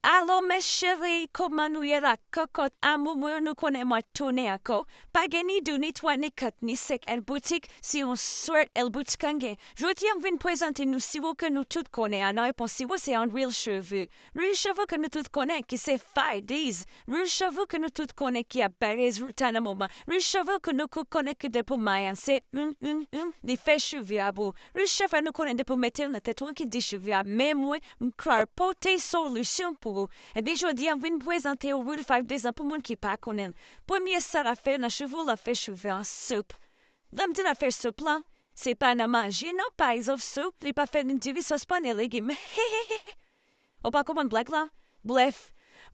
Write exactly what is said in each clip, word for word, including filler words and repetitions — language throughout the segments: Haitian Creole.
Alo mes chéris, kòman nou ye la? Kokot amour mwen, nou konnen mwen tounen ankò. Pa gen ni de, ni twa, ni kat, ni senk El Boutique, se yon sèl El Boutique an gen. Jodi a m vin prezante nou siwo ke nou tout konnen an, nan repons siwo se yon lwil cheve. Lwil cheve ke nou tout konnen ki se Fides. Lwil cheve ke nou tout konnen ki ap bay rezilta nan moman. Lwil cheve ke nou tout konnen ki depi w mayen se, mm, mm, mm, li fè cheve a bo. Lwil cheve nou konnen depi w mete l nan tèt ou an ki di cheve a, men mwen, m pral pote solisyon pou ou. Epi jodi a m vin prezante w Real Five Days lan pou moun ki pa konnen l. Premye sa l ap fè nan cheve w, l ap fè cheve an soup. Lè m di l ap fè soup lan, se pa nan manje non, pa egzanp soup, li pa fè ni diri, sòs, pann e legim. Ou pa konprann blag lan? Brèf,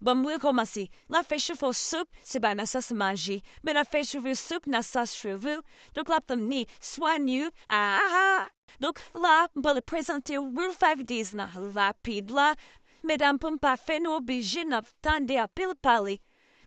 ban m rekòmanse. L ap fè cheve w soup, se pa nan sans maji, men l ap fè cheve w soup nan sans cheve w. Donk l ap tann ni swann ou, ah, ah, ah. Donk la, m pral prezante w Real Five Days lan rapid la. Medam, pou m pa fè nou oblije n ap tande anpil pale.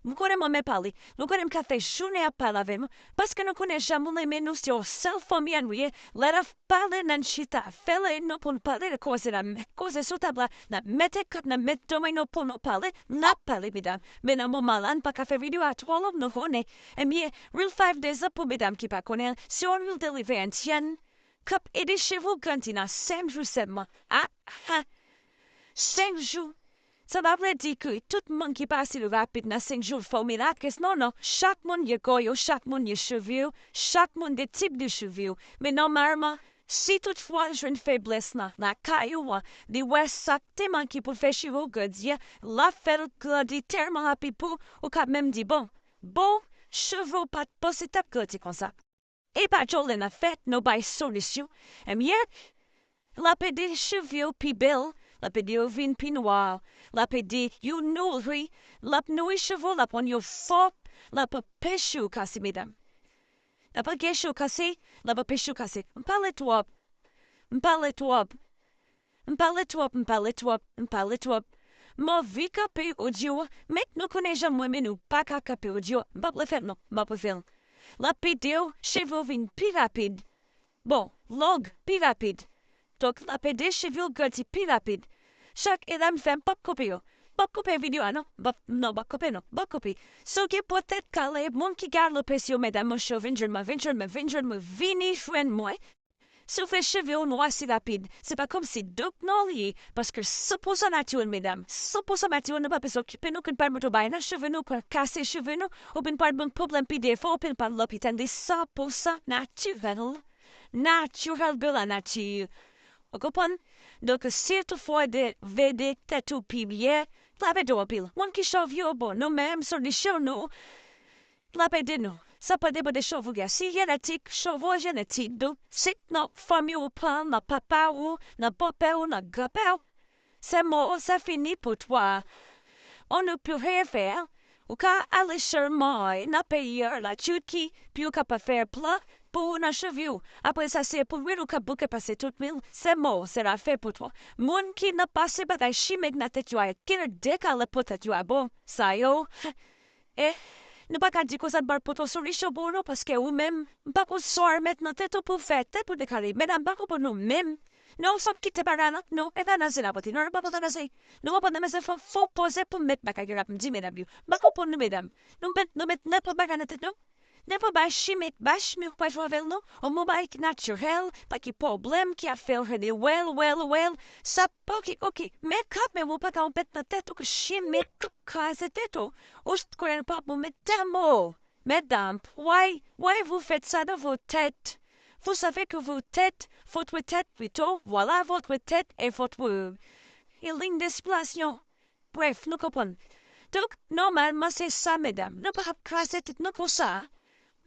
M konnen m renmen pale. Nou konnen m ka fè jounen ap pale avè nou. Paske nou konnen jan moun renmen nou, se yon sèl fanmi an nou ye. Lè n ap pale, n ann chita, fè reyinyon pou n pale, n koze, n ap met koze sou tab la, n ap mete kòd, n ap met domino pou nou pale, n ap pale, medam. Men nan moman la, n pa ka fè videyo a twò long, nou konnen. Ebyen, Real Five Days lan pou medam ki pa konnen, se yon lwil de leve endyèn k ap ede cheve w grandi nan senk jou sèlman. Ah, ah, senk jou! Sa pa vle di ke tout moun ki pase l rapid nan senk jou fòme latris, non, non. Chak moun gen kò yo, chak moun gen cheve yo, chak moun gen tip de cheve yo. Men nòmalman, si toutfwa l jwenn feblès lan lakay ou an, li wè sa k te manke pou l fè cheve w grandi an, l ap fè l grandi tèlman rapid pou ou, ou ka menm di, bon, bon, cheve w pa t panse t ap grandi konsa. E pa djòlè n ap fè, nou bay solisyon. Ebyen, l ap ede cheve w pi bèl, l ap ede yo vin pi nwa, l ap ede yo nouri, l ap nouri cheve w, l ap rann yo fò, l ap anpeche w kase, medam. L ap anpeche w kase, l ap anpeche w kase. M pale twòp. M pale twòp. M pale twòp, m pale twòp, m pale twòp. M anvi kanpe odyo a, men nou konnen jan mwen, men nou pa ka kanpe odyo a. M p ap refè l non, m p ap refè l. L ap ede w cheve w vin pi rapid. Bon, long, pi rapid. Donk, l ap ede cheve w grandi pi rapid. Chak etap m fè, m p ap koupe yo. M p ap koupe videyo a non. M p ap, non, m p ap koupe non. M p ap koupe. Si w gen po tèt kale, moun ki galope sou yo, medam, monchè, vin jwenn mwen, vin jwenn mwen, vin jwenn mwen, vini jwenn mwen. Si w vle cheve w nwasi rapid, se pa kòmsi donk non li ye, paske san pousan natirèl, medam, san pousan natirèl, nou pa bezwen okipe nou, ke n pral mete yon bagay nan cheve nou, pral kase cheve nou, oubyen pral ban n pwoblèm pi devan, oubyen pral lopital, li san pousan natirèl, naturel de la nature. Ou konprann? Donk, si toutfwa w vle ede tèt ou pi byen, l ap ede w anpil. Moun ki chòv yo, bon, nou menm, solisyon nou, l ap ede nou. Sa pa depann de cheve w gen. Si jenetik, cheve w jenetik, donk, si nan fanmi ou pran, nan papa ou, nan bòpè ou, nan granpè ou, se mò, se fini pou twa. On ne peut rien faire. Ou ka ale sèlman nan peyi a, la Turquie, pou yo kapab fè plan pou ou nan cheve w. Apre sa, se pou lwil ou ka bouke pase tout lwil, se mò, se lafen pou twa. Moun ki nan pase bagay chimik nan tèt yo a, ki nan dekale po tèt yo a, bon, sa yo, e nou pa ka di konsa n pral pote yon solisyon pou ou non, paske ou menm, m pa konn sa w al met nan tèt ou pou fè tèt ou dekale. Medam, m pa konprann nou menm. Non, fòk kite bagay la, non, e pa nan zen apòte, non, nou pa pote nan zen. Nou konprann, men se fò, fò poze pou m met bagay yo la, pou m di medam yo. M pa konprann nou, medam. Nou met, nou met nenpòt bagay nan tèt nou. Nenpòt bagay chimik, bagay chimik ou pa jwe avè l non. Yon bon bagay ki natirèl, pa ki pwoblèm ki ap fè w rele wèl, wèl, wèl. Sa, oke, oke. Men kanmenm, ou pa ka met nan tèt ou ke chimik k ap kraze tèt ou. Ou konnen pa bon, men tèlman. Medam, why, why vous faites ça dans vos têtes? Vous savez que vos têtes, votre tête plutôt, voilà votre tête et votre, euh, et ligne d'inspiration. Bref, nou konprann. Donk, nòmalman, se sa, medam. Nou pa ap kraze tèt nou konsa.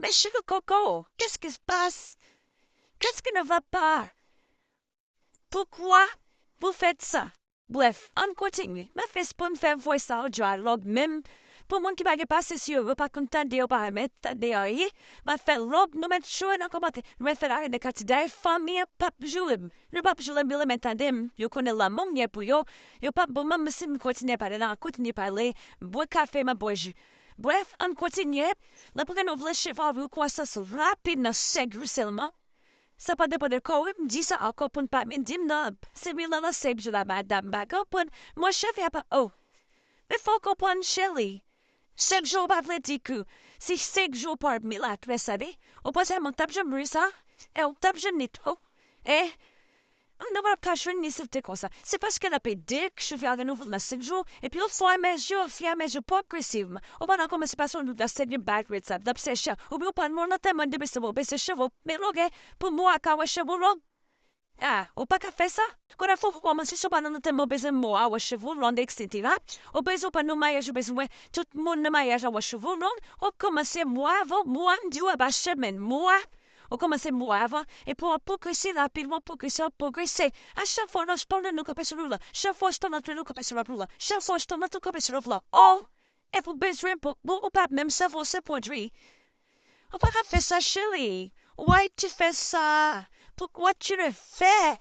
Mes cheveux coco, qu'est-ce qui se passe? Qu'est-ce qui ne va pas? Pourquoi vous faites ça? Bref, ann kontinye. M ap fè espre m fè vwè sa w djwa long menm. Pou moun ki pa gen pasyans yo, yo pa konn tande, yo pa renmen tande anyen, m ap fè long, nou mèt joure nan kòmantè, nou mèt fè larèn de katiday, fanmi an p ap joure m. Yo p ap joure m, yo renmen tande m, yo konnen lanmou m gen pou yo, yo p ap bon manm si m kontinye pale la, m kontinye pale, m bwè kafe, m ap bwè ji. Bref, ann kontinye. Lè pou gen nou vle cheve w kwasans rapid nan senk jou sèlman. Sa pa depann de kò w, wi, m di sa ankò pou n pa vin di m nan, se vin nan, nan senk jou la, madanm, m pa konprann. Mwen, cheve a pa, oh, Men fò w konprann, cheri, senk jou pa vle di ke si senk jou w pa ap milat, rès sa de, ou panse m t ap janm ri sa? E w t ap janm ni tou? E An nou pa ka jwenn ni sou te konsa. Se paske l ap ede cheve a renouvle nan senk jou, epi ofiramizi, ofiramizi, pwogresivman, ou pa nan kòmanse pase yon dout la se gen bad red sap, l ap sèche, oubyen ou pa nan nan tèlman depi se bon, pase cheve w, men longe, pou mwa ka wè cheve w long. Ah, ou pa ka fè sa. Kounye a fò ou kòmanse, si w pa nan nan tèlman bezwen mwa wè cheve w long, et cetera. Ou bezwen pa nan maryaj, ou bezwen wè tout moun nan maryaj la wè cheve w long, ou kòmanse mwa avan, mwa m di w, e pa semèn, mwa. Ou kòmanse mwa avan, epi w ap pwogrese rapidman, pwogrese, pwogrese. A chak fwa w nan spò, nou kanpe sou lou la. Chak fwa w spò, nou kanpe sou lou la. Chak fwa w spò, nou kanpe sou lou la. Oh! Epi w bezwen pou, pou ou pa menm sèvo se pwodui. Ou pa ka fè sa, cheri. Why tu fais ça? Pourquoi tu le fais?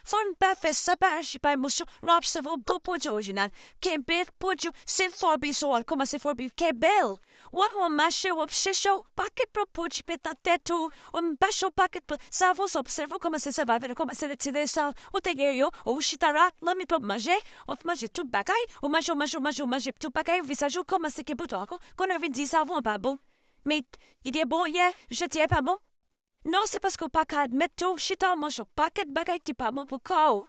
Fò n pa fè sa, pa aji pa emosyon. Lè w ap sèvi yon bon pwodui orijinal, kenbe pwodui w. Si l fè w byen, si w al kòmanse fè w byen, kenbe l. W ap mache, w ap chèche yon pakèt lòt pwodui met nan tèt ou. W ap mache yon pakèt lòt. Sèvo sa w ap sèvi, w kòmanse sèvi avè l, w kòmanse retire sa. Ou te gen yo, ou chita la, nan mitan w ap manje, w ap manje tout bagay, ou manje, ou manje, ou manje, ou manje tout bagay, visaj ou kòmanse gen bouton ankò. Kounye a w vin di sèvo an pa bon. Men, li te bon yè, jodi a pa bon. Non, se paske w pa ka admèt tou, chita w manje yon pakèt bagay ki pa bon pou kò w.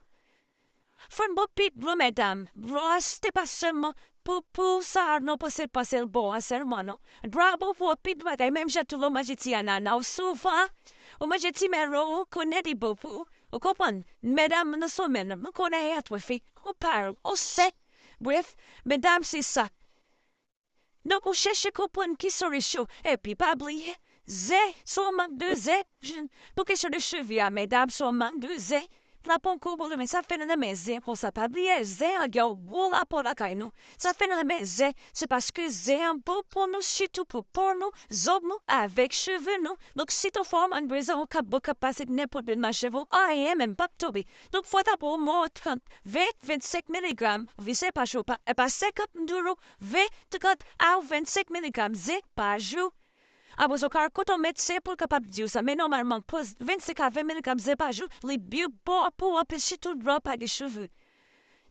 Fò n bwè plis dlo, medam. Dlo a se pa sèlman pou, pou sa a non, pou se pa sèl bò a sèlman non. Dlo a bon pou anpil bagay, menm jan tou lè w manje ti anana w souvan, ou manje ti mèlon, ou konnen li bon pou ou. Ou konprann? Medam nan semèn, mwen konnen y a twofe, ou pare, ou sèk. Bref, medam, se sa. Donk, ou chèche konprann ki solisyon. Epi, pa bliye, zen, si w mank de zen, pou kesyon de cheve a, medam, si w mank de zen, l ap pran kou pou li, men sa fè nou renmen zen konsa. Pa bliye, zen an gen yon gwo rapò lakay nou. Sa fè nou renmen zen, se paske zen an bon pou nou, sitou pou po nou, zong nou, avèk cheve nou. Donk, si toutfwa w mank de zen, ou kab, ou kab pase nenpòt lwil nan cheve w, anyen menm p ap tonbe. Donk, fò ta pran omwen trant, ven, vennsenk miligram, vise pa jou, pa, e pa senkant doulou, ven, trant a vennsenk miligram zen pa jou. Apre sa, w ka al kote yon medsen pou l kapab di w sa. Men nòmalman, pran vennsenk a ven miligram zen pa jou, li byen bon pou w anpil, sitou lè w pa gen cheve.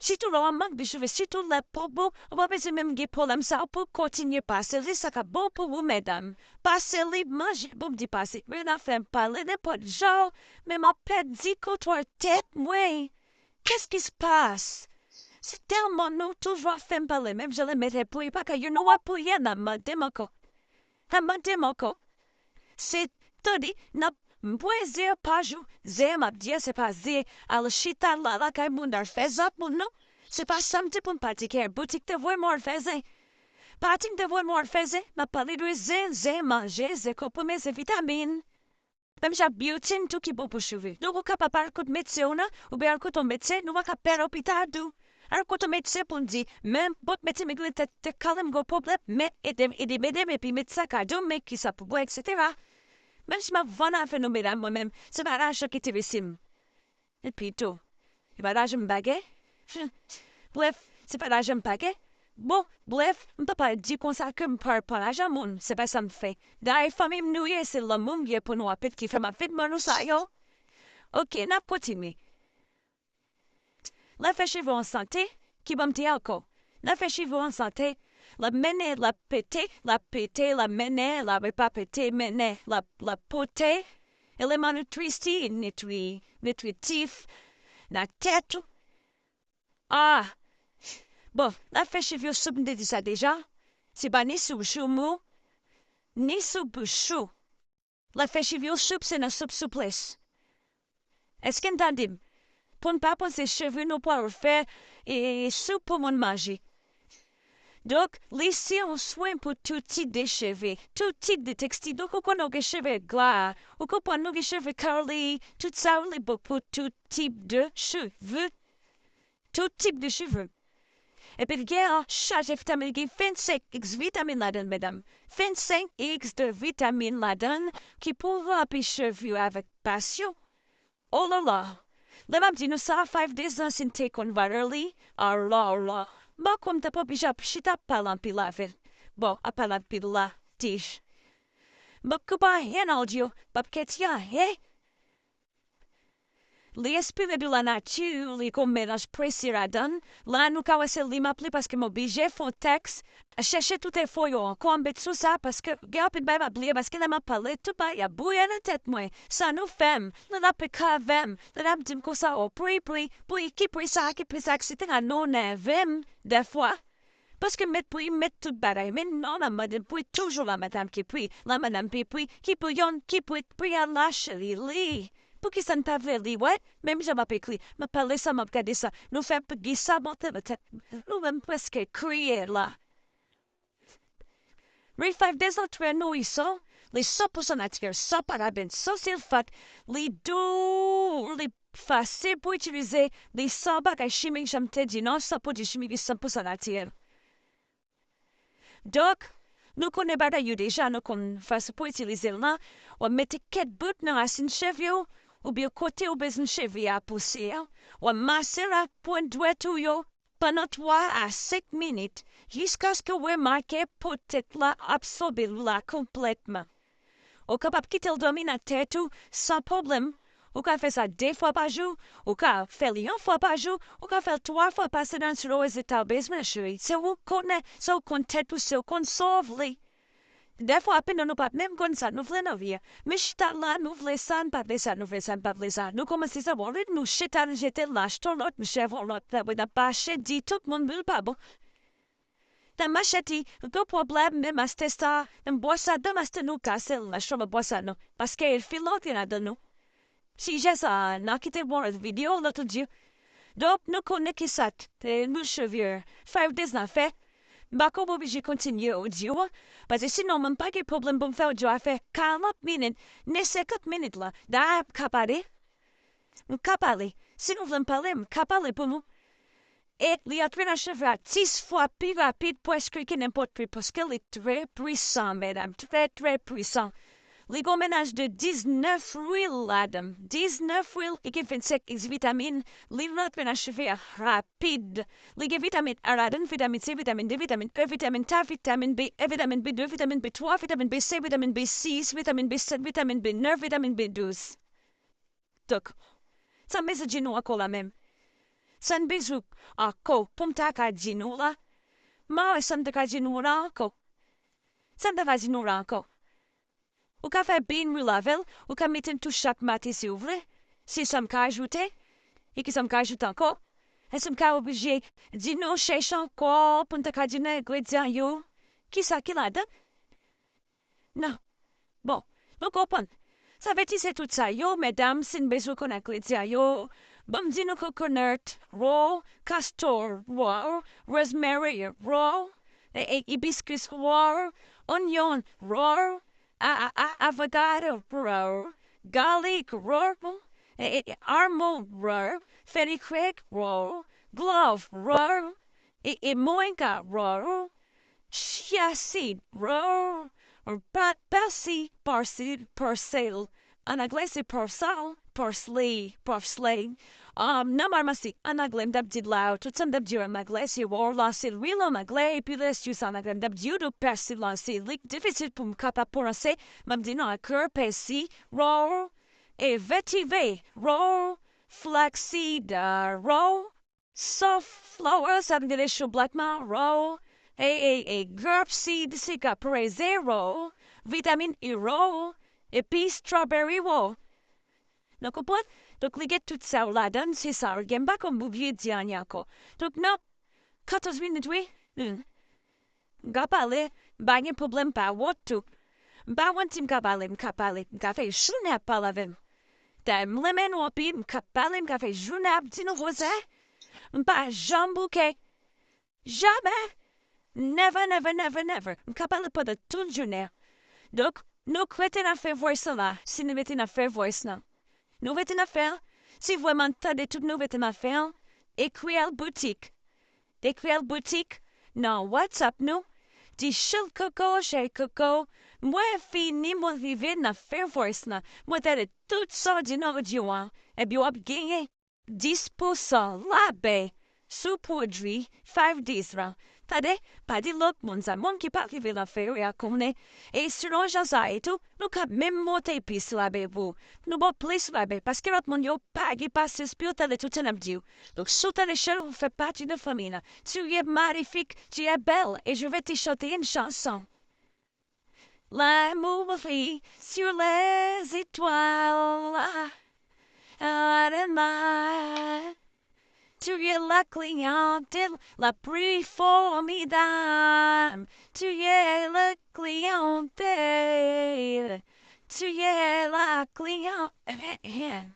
Sitou lè w mank de cheve, sitou lè po bon, ou pa bezwen menm gen pwoblèm sa a pou w kontinye pase li, sa k ap bon pou ou, medam. Pase li, manje, bon, m di pase. Men n ap fè m pale nenpòt jan, men m ap pèdi kontwòl tèt mwen. Qu'est-ce qui se passe? Se tèlman nou toujou ap fè m pale, menm jan lè mete pou li pa ka, you know what, pou yè n ap mande m ankò. N ap mande m ankò. Se, tande, n ap, m bwè zen pa jou, zen m ap di a se pa zen al chita la lakay moun al fè zòt moun non. Se pa sa m di pou m pati kè boutik te voye m al fè zen. Pati m te voye m al fè zen, m ap pale de zen, zen manje, zen konprime, zen vitamin. Menm jan biotin tou ki bon pou cheve. Donk ou kapab al kot medsen w nan, oubyen al kot yon medsen, nou pa ka pè lopital tou. Al kot yon medsen pou n di, men bon medsen, men gen tèt, tèt kale m, gen pwoblèm, men ede m, ede m, ede m, epi medsen ka di w, men kisa pou bwè, et cetera. Menm si m ap vann avè nou, medam, mwen menm, se pa lajan ki enterese m. Epi tou, e pa lajan m pa gen. Bref, se pa lajan m pa gen. Bon, bref, m pa pral di konsa ke m pral pran lajan moun, se pa sa m fè. Dayè fanmi m nou ye, se lanmou m gen pou nou anpil ki fè m ap vin ban nou sa yo. Oke, n ap kontinye. Lè fè cheve w an sante, ki ban m di ankò. Lè fè cheve w an sante, l ap mennen, l ap pete, l ap pete, l ap mennen, l ap, e pa pete, mennen, l ap, l ap pote eleman nitrisi, nitri, nitritif nan tèt ou. Ah! Bon, l ap fè cheve w soup, m te di sa deja. Se pa ni sou joumou, ni sou bouch ou. L ap fè cheve w soup, se nan soup souplès. Èske n tande m? Pou n pa panse cheve nou pral fè, e, soup pou moun manje. Donk, li se yon swen pou tout tip de cheve, tout tip de teksti. Donk, ou konnen w gen cheve gra, ou konprann nou gen cheve kale, tout sa, li bon pou tout tip de cheve. Tout tip de cheve. Epi l gen an chaje vitamin, gen vennsenk x vitamin ladan l, medam. Vennsenk x de vitamin ladan l ki pou ranpli cheve w avèk pasyon. Oh la la! Lè m ap di nou sa, five days nan si n te konn valè li, ala, ala. M pa kwè m t ap oblije ap chita ap pale anpil avè l. Bon, ap pale anpil la, tij. M p ap koupe anyen nan odyo, m p ap kite anyen. Li enspire de lanati, li gon melanj pwezi ladan l. La, nou ka wè se li m ap li paske m oblije fè yon tèks, chèche tout enfo yo ankò, m met sou sa, paske gen anpil bagay m ap bliye, paske lè m ap pale, tout bagay ap bouye nan tèt mwen. Sa nou fè m, lè n ap pik avè m, lè n ap di m konsa, o, pri, pri, pri, ki pri sa, ki pri sa, etsetera. Nou nève m dèfwa. Paske m met pri, m met tout bagay. Men non, l ap mande m pri toujou, la madanm ki pri, la madanm ki pri, ki pri yonn, ki pri, pri a la cheri, li. Poukisa n pa vle li, wè? Menm jan m ap ekri, m ap pale sa, m ap gade sa. Nou fè m pigi sa monte nan tèt. Nou menm prèske kriye la. Ray five Days lan trè nourisan, li san pousan natirèl, san paraben, san silfat, li dou, li fasil pou itilize, li san bagay chimik, jan m te di, non, san pwodui chimik, li san pousan natirèl. Donk, nou konnen bagay yo deja, nou konn fason pou itilize l lan. W ap mete kèk bout nan rasin cheve w, oubyen kote w bezwen cheve a pouse a. W ap mase l ak pwent dwèt ou yo pandan twa a senk minit, jiskaske w remake po tèt la absòbe l la konplètman. Ou kapab kite l dòmi nan tèt ou san pwoblèm. Ou ka fè sa de fwa pa jou, ou ka fè l yon fwa pa jou, ou ka fè l twa fwa pa semèn selon rezilta w bezwen, cheri. Se ou konnen, se ou konn tèt ou, se ou konn sa w vle. Dèfwa, pandan nou pa t menm konn sa nou vle nan vi a. Men chita la, nou vle sa, n pa vle sa, nou vle sa, n pa vle sa. Nou kòmanse sa, bon, nou chita, nou jete l, n achte yon lòt, nou chève yon lòt, n ap mache, di tout moun wi l pa bon. Nan machèt li, gen pwoblèm, men mastè sa, nan bwòs sa, nan mastè nou kase l, nan chòm bwòs sa nou. Paske l fil antre ladan nou. Sijè sa, n a kite bon videyo lòt jou. Donk, nou konnen ki sa t, e, nou cheve, five days n a fè. M pa konn oblije kontinye odyo a, paske sinon, mwen pa gen pwoblèm pou m fè odyo a fè karant minit, ni senkant minit la. Dayè, m ka pale. M ka pale. Si nou vle m pale, m ka pale pou nou. E li antre nan cheve a dis fwa pi rapid prèske ke nenpòt ki, paske li trè pwisan, medam, trè, trè pwisan. Li gon melanj de diznèf lwil ladan l. Diznèf lwil, li gen vennsenk vitamin, li rantre nan cheve a rapid. Li gen vitamin A ladan l, vitamin C, vitamin D, vitamin E, vitamin K, vitamin B, e vitamin B de, vitamin B twa, vitamin B senk, vitamin B sis, vitamin B sèt, vitamin B nèf, vitamin B douz. Donk, sa m bezwen di nou ankò la menm? Sa m bezwen ankò pou m ta ka di nou la? M pa wè sa m ta ka di nou la ankò. Sa m ta ka di nou la ankò? Ou ka fè bain d'huile avè l, ou ka mete l tou chak maten si w vle. Se sa m ka ajoute. E ki sa m ka ajoute ankò? Èske m ka oblije di nou chèche ankò pou n ta ka di nou engredyan yo? Kisa ki ladan? Non. Bon, nou konprann. Sa vle di se tout sa yo, medam, si n bezwen konn engredyan yo, ban m di nou coconut raw, castor raw, rosemary raw, e, e, hibiscus raw, onion raw, a, a, a, avocado raw, garlic raw, e, e, almond raw, fenugrec raw, clove raw, e, e moringa raw, chia seed raw, pa, persil, persil, persil, an anglè se parsley, parsley, parsley. Um, nòmalman se an anglè m t ap di l la, tout sa m t ap di yo an anglè, se raw la, se lwil an anglè, epi rès yo se an anglè m t ap di yo, donk pèsi la, se li k difisil pou m kapab pwononse, m ap di nou ankò pèsi raw, e vetive raw, flaxseed, uh, raw, sunflower, sa vle di chou blatman raw, e, e, e grape seed, se ka preze raw, vitamin E raw, epi strawberry raw. Nou konprann? Donk, li gen tout sa yo ladan l, se sa yo gen. M pa konn oblije di anyen ankò. Donk, nan katòz minit, wi. Hmm. M ka pale, m pa gen pwoblèm, m pa wont tou. M pa wont si m ka pale, m ka pale, m ka fè jounen ap pale avè nou. Dayè, m renmen nou anpil, m ka pale, m ka fè jounen ap di nou koze. M pa janm bouke. Jamè! Never, never, never, never. M ka pale pandan tout jounen an. Donk, nou k rete nan fen voice lan la, si nou rete nan fen voice lan. Nou rete nan fen an, si vrèman n tande tout nou rete nan fen an, ekri al boutik. Ekri al boutik nan WhatsApp nou. Di cheri koko, cheri koko, mwen fini, mwen rive nan fen voice lan. Mwen tande tout sa w di nan odyo an. Ebyen, w ap genyen dis pousan rabè sou pwodui Five Days lan. Tande, pa di lòt moun sa. Moun ki pa rive nan feri a konnen. E selon jan sa ye tou, nou ka menm monte pi sou Labe pou nou ba w plis Labe, paske lòt moun yo pa gen pasyans pou yo tande tout sa n ap di yo. Donk, si w tande chante, ou fè pati de fanmi nan. Tu es magnifique, tu es belle, et je vais te chanter une chanson. L'amour brille sur les étoiles. Ah, ah, ah. Tu es la clientèle la plus formidable. Tu es la clientèle. Tu es la clientèle.